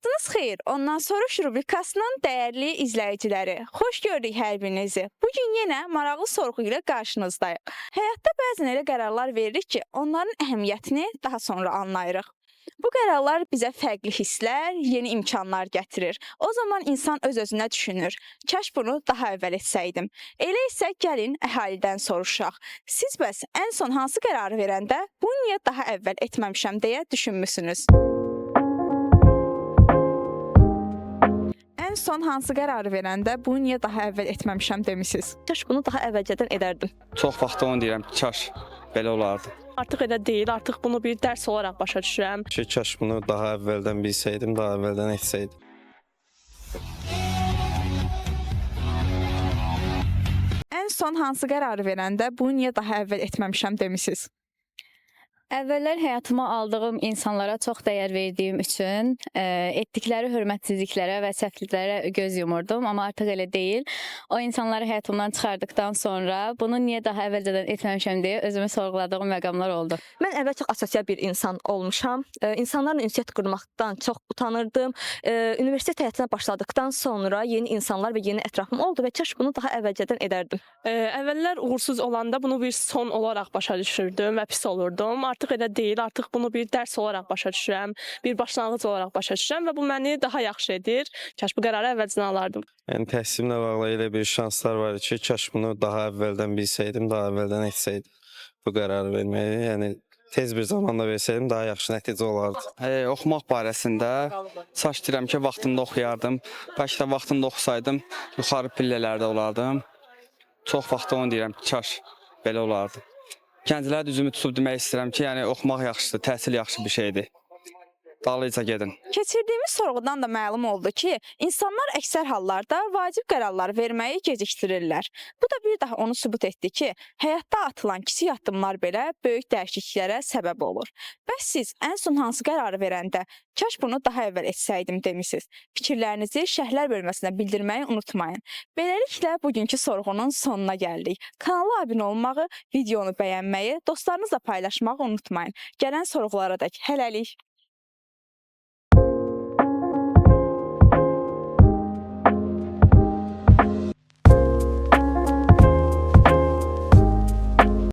Vaxtınız xeyir. Ondan soruş rubrikasının dəyərli izləyiciləri. Xoş gördük hər birinizi. Bu gün yenə maraqlı sorğu ilə qarşınızdayıq. Həyatda bəzən elə qərarlar veririk ki, onların əhəmiyyətini daha sonra anlayırıq. Bu qərarlar bizə fərqli hisslər, yeni imkanlar gətirir. O zaman insan öz-özünə düşünür. Kaş bunu daha əvvəl etsəydim. Elə isə gəlin əhalidən soruşaq. Siz bəs ən son hansı qərarı verəndə bunu niyə daha əvvəl etməmişəm deyə düşünmüsünüz? Ən son hansı qərarı verəndə bunu niyə daha əvvəl etməmişəm demisiniz? Kaş bunu daha əvvəlcədən edərdim. Çox vaxt onu deyirəm ki, kaş belə olardı. Artıq elə deyil, artıq bunu bir dərs olaraq başa düşürəm. Ki, kaş bunu daha əvvəldən bilsəydim, daha əvvəldən etsəydim. Ən son hansı qərarı verəndə bunu niyə daha əvvəl etməmişəm demisiniz? Əvvəllər həyatıma aldığım insanlara çox dəyər verdiyim üçün etdikləri hörmətsizliklərə və səhvliklərə göz yumurdum, amma artıq elə deyil. O insanları həyatımdan çıxardıqdan sonra bunu niyə daha əvvəlcədən etməmişəm deyə özümü sorğuladığım məqamlar oldu. Mən əvvəl çox asosial bir insan olmuşam. İnsanlarla ünsiyyət qurmaqdan çox utanırdım. Universitet həyatına başladıqdan sonra yeni insanlar və yeni ətrafım oldu və kaş bunu daha əvvəlcədən edərdim. Əvvəllər uğursuz olanda bunu bir son olaraq başa düşürdüm və pis olurdum. Artıq elə deyil, artıq bunu bir dərs olaraq başa düşürəm, bir başlanğıc olaraq başa düşürəm və bu məni daha yaxşı edir. Kaş bu qərarı əvvəlcədən alardım. Yəni təhsilimlə bağlı elə bir şanslar var ki, kaş bunu daha əvvəldən bilsəydim, daha əvvəldən etsəydim bu qərarı verməyi. Yəni tez bir zamanda versəydim daha yaxşı nəticə olardı. Oxumaq barəsində saç deyirəm ki, vaxtında oxuyardım. Bəlkə də vaxtında oxusaydım, yuxarı pillələrdə olardım. Çox vaxt onu deyirəm ki, kaş belə olardı. Gənclərə də üzümü tutub demək istəyirəm ki, yəni oxumaq yaxşıdır, təhsil yaxşı bir şeydir. Dalıyca gedin. Keçirdiyimiz sorğudan da məlum oldu ki, insanlar əksər hallarda vacib qərarlar verməyi gecikdirirlər. Bu da bir daha onu sübut etdi ki, həyatda atılan kiçik addımlar belə böyük dəyişikliklərə səbəb olur. Bəs siz ən son hansı qərarı verəndə kaş bunu daha əvvəl etsəydim demisiniz? Fikirlərinizi şərhlər bölməsinə bildirməyi unutmayın. Beləliklə bugünkü sorğunun sonuna gəldik. Kanala abunə olmağı, videonu bəyənməyi, dostlarınızla paylaşmağı unutmayın. Gələn sorğulara dək hələlik.